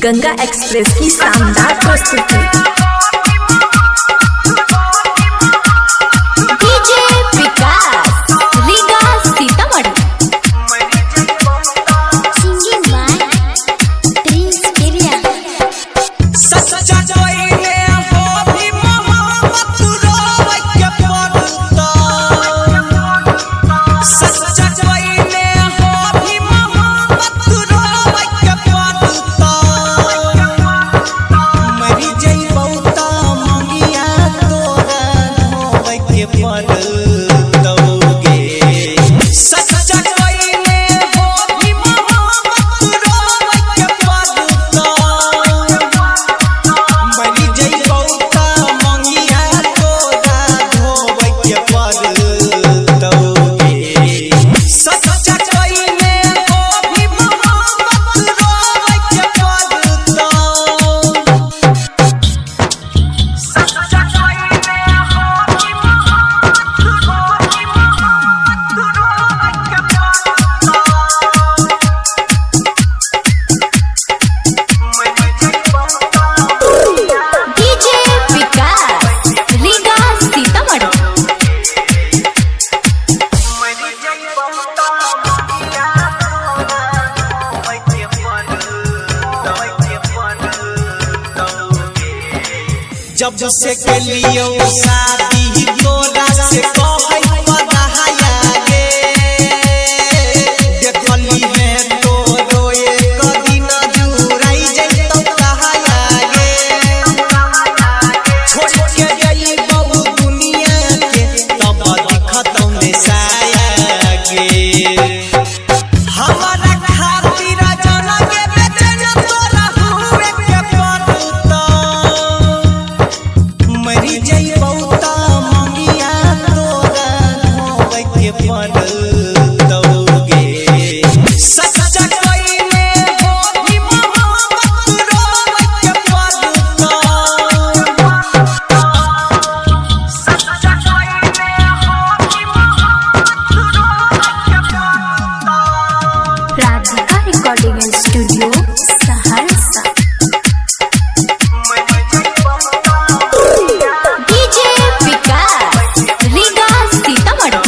Ganga express की शानदार प्रस्तुति। DJ Vikas Riga Sitamarhi. Singing by Prince Kiriya. सच्चा कोइले हो भी मोहब्बत रोवे के पड़ता। सच्चा कोइले हो भी मोहब्बत रोवे के पड़ता। मरी जइबौ त मंगिया तोरा धोवे के पड़तौगे। सच्चा कोइले हो भी मोहब्बत रोवे के पड़ता। मरी जइबौ त मंगिया तोरा धोबै के पड़तौगे। सच्चा कइले हो भी मोहब्बत रोबै के पड़तौ। सच्चा कइले हो भी मोहब्बत रोबै के पड़तौ। DJ Vikas Riga Sitamarhi. जब से के लियो शादी तोरा से कहै पढ़ाया गे। देखली है तोरो एक दिन जुराई जइतौ कहाया गे। छोड़ के गई बहु दुनिया के तब दिखतौ ने साया गे। हमारा खातिर जाना के बेचैन तोरा हुए के पड़तौ। मरी जइबौ त मंगिया तोरा धोबै के पड़तौगे। सच्चा कइले हो भी मोहब्बत रोबै के पड़तौ। सच्चा कइले हो भी मोहब्बत रोबै के पड़तौ। Radhika recording studio Saharsa. DJ Vikas Riga Sitamarhi.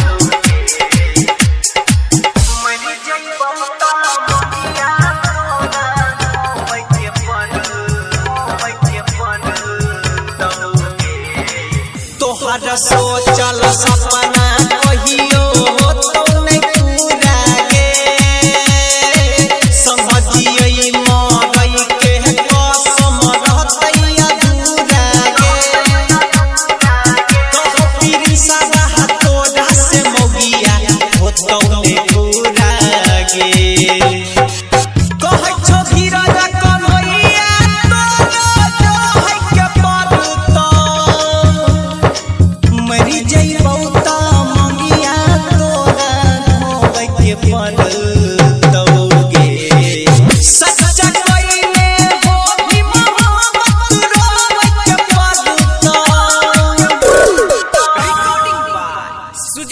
तोहर सोचल